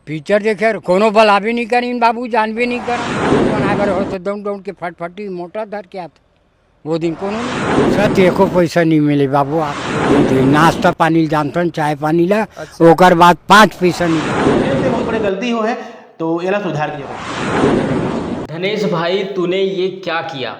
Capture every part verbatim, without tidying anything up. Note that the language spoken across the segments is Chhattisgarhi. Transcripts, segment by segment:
पिक्चर देखे कोनो बलाबे नहीं करिन बाबू, जानबे नहीं करन। बनाए बर हो तो दौड़ दौड़ के फटफटी मोटर धर के आत। वो दिन कोनो नहीं सत एको पैसा नहीं मिले बाबू। आप नाश्ता पानी जानतन, चाय पानी ला, अच्छा। ओकर बाद पाँच पैसा नहीं। ये बहुत बड़ी गलती हो है, तो एला सुधार के जरूरत। धनेश भाई, तूने ये क्या किया?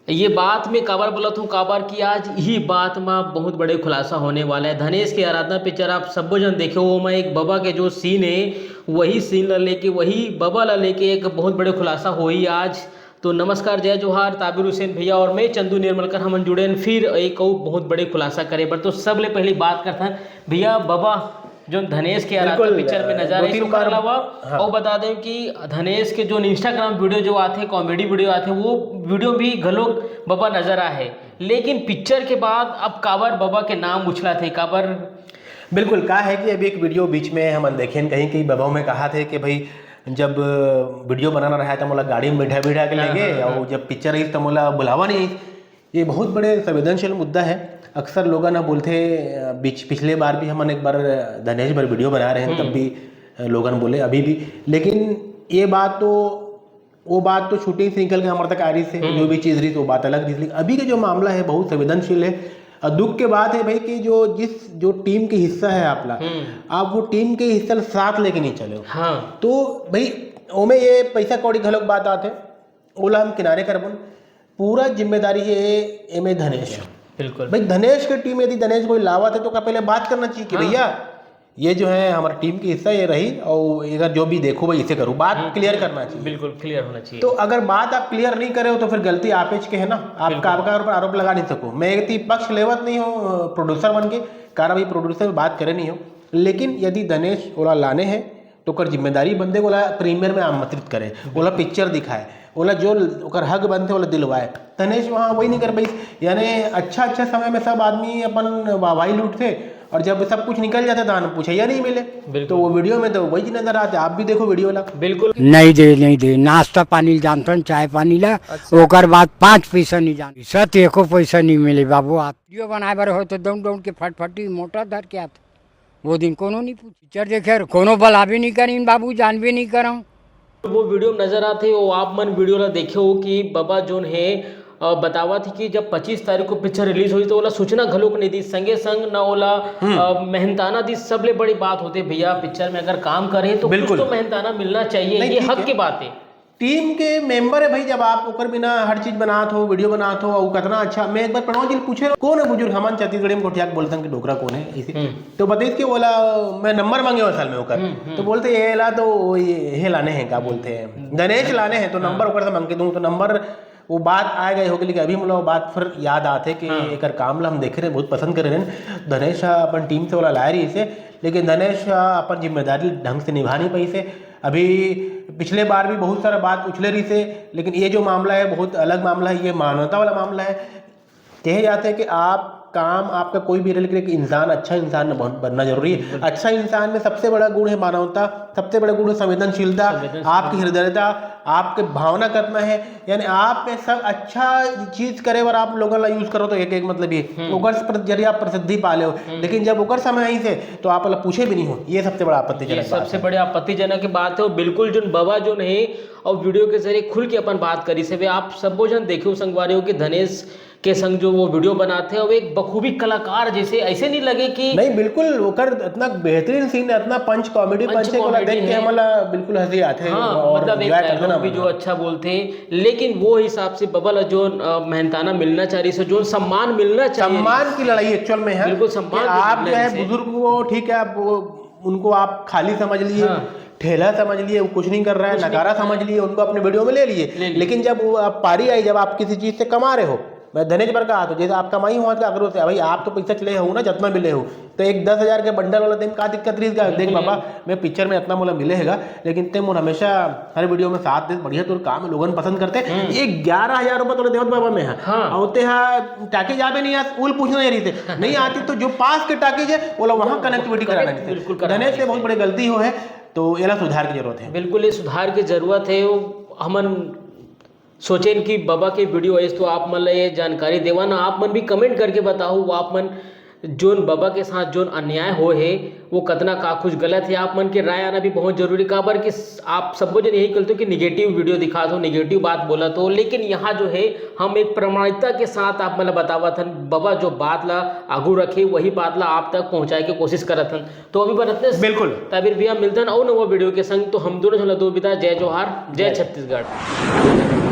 ये बात मैं काबर बोलत हूँ, काबर कि आज यही बात में बहुत बड़े खुलासा होने वाला है। धनेश के आराधना पिक्चर आप सब्बो जन देखे हो, ओमा एक बबा के जो सीन है, वही सीन ला लेके, वही बबा ला लेके एक बहुत बड़े खुलासा होई आज। तो नमस्कार, जय जोहार, ताबिर हुसैन भैया और मैं चंदू निर्मलकर, हमन जुड़े हैं फिर एक अउ बहुत बड़े खुलासा करे बर। तो सबले पहली बात करथन भैया, बबा जो धनेश के आराधना बिल्कुल, पिक्चर में नजर दो आए, तीन ओकर बार, अलावा हाँ। अउ बता दें कि धनेश के जो Instagram वीडियो जो आथे, कॉमेडी वीडियो आथे, वो वीडियो भी घलो बबा नजर आए, लेकिन पिक्चर के बाद अब काबर बबा के नाम उछला थे, काबर? बिल्कुल, का है कि अभी एक वीडियो बीच में हमन देखेन कहीं कि बबा में कहा थे कि भाई जब वीडियो बनाना रहा है तो मोला गाड़ी में बैठा बैठा के हाँ, लेंगे हाँ, और हाँ। जब पिक्चर आई तो मोला बुलावा नहीं आई। ये बहुत बड़े संवेदनशील मुद्दा है। अक्सर लोगन ह बोलथे, अ, बीच, पिछले बार भी हमन एक बार धनेश बर वीडियो बना रहे हैं, तब हम्म। भी, अ, लोगन बोले, अभी भी। लेकिन ये बात तो, वो बात तो शूटिंग से निकल के हमारे तक आ रही थी, हम्म। जो भी चीज़ रही थी, वो बात अलग रही थी। लेकिन अभी के जो मामला है, बहुत संवेदनशील है। और दुख के बात है भाई कि जो, जिस, जो टीम के हिस्सा है आप ला, हम्म। आप वो टीम के हिस्सा ला साथ लेके नहीं चले हो। हाँ। तो भाई, ओमे ये पैसा कौड़ी घलोक बात आते, ओला हम किनारे करबन। पूरा जिम्मेदारी है एमे धनेश। बिल्कुल। भाई, धनेश की टीम यदि धनेश कोई लावत है तो का पहले बात करना चाहिए कि हाँ। भैया, ये जो है हमारी टीम की हिस्सा ये रही और अगर जो भी देखो भाई इसे करो, बात हम्म। क्लियर करना चाहिए। बिल्कुल क्लियर होना चाहिए। तो अगर बात आप क्लियर नहीं करे हो तो फिर गलती आप के है ना, आप बिल्कुल। आपका ऊपर आरोप लगा नहीं सको। मैं यदि पक्ष लेवत नहीं हूँ प्रोड्यूसर बन के, कारण भाई प्रोड्यूसर बात करे नहीं हो, लेकिन यदि धनेश ओला लाने हैं तो ओकर जिम्मेदारी बनथे ओला प्रीमियर में आमंत्रित करे, ओला पिक्चर दिखाए, ओला जो ओकर हक बनथे ओला दिलवाए। धनेश वहाँ वही नहीं कर पाइस। यानी अच्छा अच्छा समय में सब आदमी अपन वाहवाही लूटथे और जब सब कुछ निकल जाथे तहन पूछइया नहीं मिले। बिल्कुल। तो वो वीडियो में तो वही चीज नजर आथे। आप भी देखो वीडियो ला। बिल्कुल। नहीं दे, नहीं दे, नाश्ता पानी जानथन, चाय पानी ला, अच्छा। ओकर बाद पाँच पैसा नहीं जान, सत एको पैसा नहीं मिले बाबू। आप वीडियो बनाए बर हो तो दौड़ दौड़ के फटफटी मोटर धर के आत। वो दिन कोनो नहीं पूछ, पिक्चर देखे कोनो बलाबे नहीं करिन बाबू, जानबे नहीं करन। वो वीडियो में नजर आथे, वो आप मन वीडियो ला देखे हो कि बबा जोन है, अ, बतावत है कि जब पच्चीस तारीख को पिक्चर रिलीज होई तो ओला सूचना घलोक नहीं दी, संगे संग ना ओला, हम्म। अ, मेहनताना दी। सबले बड़ी बात होते भैया, पिक्चर में अगर काम करे तो कुछ बिल्कुल। तो मेहनताना मिलना चाहिए, नहीं, ये ठीक हक है। की बात है। टीम के मेंबर है भाई, जब आप ओकर बिना हर चीज बनात हो, वीडियो बनात हो, और कितना अच्छा। मैं एक बार प्रणव जी ले पूछे रहो, कौन है बुजुर्ग, हमन छत्तीसगढ़ी में गोठिया के बोलथन कि डोकरा कौन है, इसे। हम्म। तो बताइस कि ओला मैं नंबर मांगे हो असल में ओकर। हम्म, हम्म। तो बोलते ये ला तो ये, ये लाने हैं, क्या बोलते हैं, धनेश लाने हैं, तो हाँ। नंबर ओकर से मांग के दूं, तो नंबर वो बात आ गई होगी, लेकिन अभी मोला वो बात फिर याद आते कि हाँ। एकर काम ला हम देखे रहे, बहुत पसंद करे रहे। धनेश हा अपन टीम से ओला लाए रही से, लेकिन धनेश हा अपन जिम्मेदारी ढंग से निभा नहीं पाई से। अभी पिछले बार भी बहुत सारा बात उछले रही से, लेकिन ये जो मामला है बहुत अलग मामला है, ये मानवता वाला मामला है। कहे जाते हैं कि आप काम आपका कोई भी रहे, लेकिन एक इंसान, अच्छा इंसान बन-, बनना जरूरी है। बिल्कुल। अच्छा इंसान में सबसे बड़ा गुण है मानवता, सबसे बड़ा गुण है संवेदनशीलता, संवेदनशीलता। आपकी हृदयता, आपके भावना करना है, यानी आप में सब अच्छा चीज करे और आप लोगों ला यूज करो तो एक, एक मतलब ये हम्म। ओकर से प्र-, जरिए आप प्रसिद्धि पा ले हो। हम्म। लेकिन जब ओकर समय आई से तो आप ला पूछे भी नहीं हो, ये सबसे बड़ा आपत्तिजनक ये बात सबसे है। बड़ी आपत्तिजनक बात है। और बिल्कुल जोन बबा जोन है और वीडियो के जरिए खुल के अपन बात करी से, वे आप सबो जन देखे हो संगवारी हो कि धनेश के संग जो वो वीडियो बनाते हैं, वो एक बखूबी कलाकार जैसे, ऐसे नहीं लगे कि नहीं, बिल्कुल, ओकर इतना बेहतरीन सीन है, इतना पंच कॉमेडी, पंच पंच है, ओला कॉमेडी देख के है। हमला बिल्कुल हंसी आथे हाँ, और मतलब एक एंजॉय करथे डायलॉग ना भी जो मतलब। अच्छा बोलते हैं, लेकिन वो हिसाब से बबा ला जो, अ, मेहनताना मिलना चाहिए, सो जो सम्मान मिलना चाहिए। सम्मान की लड़ाई एक्चुअल में है बिल्कुल, सम्मान कि की आप जो लड़ाई है से। बुजुर्ग को, ठीक है, आप वो, उनको आप खाली समझ लिए, हाँ। ठेला समझ लिए, वो कुछ नहीं कर रहा है, कुछ नहीं नकारा कर रहा है। समझ लिए, उनको अपने वीडियो में ले लिए। ले लिए। लेकिन जब वो आप पारी आई, जब आप किसी चीज से कमा रहे हो, मैं धनेश बर कहा तो जैसे आप कमाई हुआ था अगर उसे, भाई आप तो पैसा चले हो ना, जितना भी ले हो, तो एक दस हजार के बंडल वाला दिन का दिक्कत रही? देख बिल्कुल बाबा, नहीं। मैं पिक्चर में इतना मोला मिलेगा, लेकिन ते मोर हमेशा हर वीडियो में साथ दे, बढ़िया तोर काम है, लोगन पसंद करते। हम्म। ये ग्यारह हजार रुपये तोले देवत बाबा मैं, हाँ। हाँ। और ते हा टाकी जाबे नहीं यार, उल पूछना नहीं रही थे, नहीं आती तो जो पास के टाकी है, वो लोग वहाँ हाँ, कनेक्टिविटी कनेक्ट कराना नहीं थे। बिल्कुल कराना धनेश से नहीं बहुत थे। बड़ी गलती हो है, तो एला सुधार की जरूरत है। बिल्कुल, ये सुधार की जरूरत है। वो हमन सोचेन कि बबा के वीडियो आइस तो आप मन ला ये जानकारी देवा ना, आप मन भी कमेंट करके बताओ, वो आप मन जोन बबा के साथ जोन अन्याय होए हे, वो कतना का कुछ गलत हे। आप मन के राय आना भी बहुत जरूरी, काबर कि आप सबो जन यही कहते हो कि नेगेटिव वीडियो दिखात हो, नेगेटिव बात बोलत हो, लेकिन यहाँ जो है हम एक प्रमाणिकता के साथ आप मन ल बतावत हन, बबा जो बात ला आगू रखे वही बात ला आप तक पहुँचाए के कोशिश करत हन। तो अभी बर अतने। बिल्कुल। तबीर भैया, मिलतन अउ नवा वीडियो के संग। तो हम दोनों झन ला दो विदा, जय जोहार, जय जय। छत्तीसगढ़।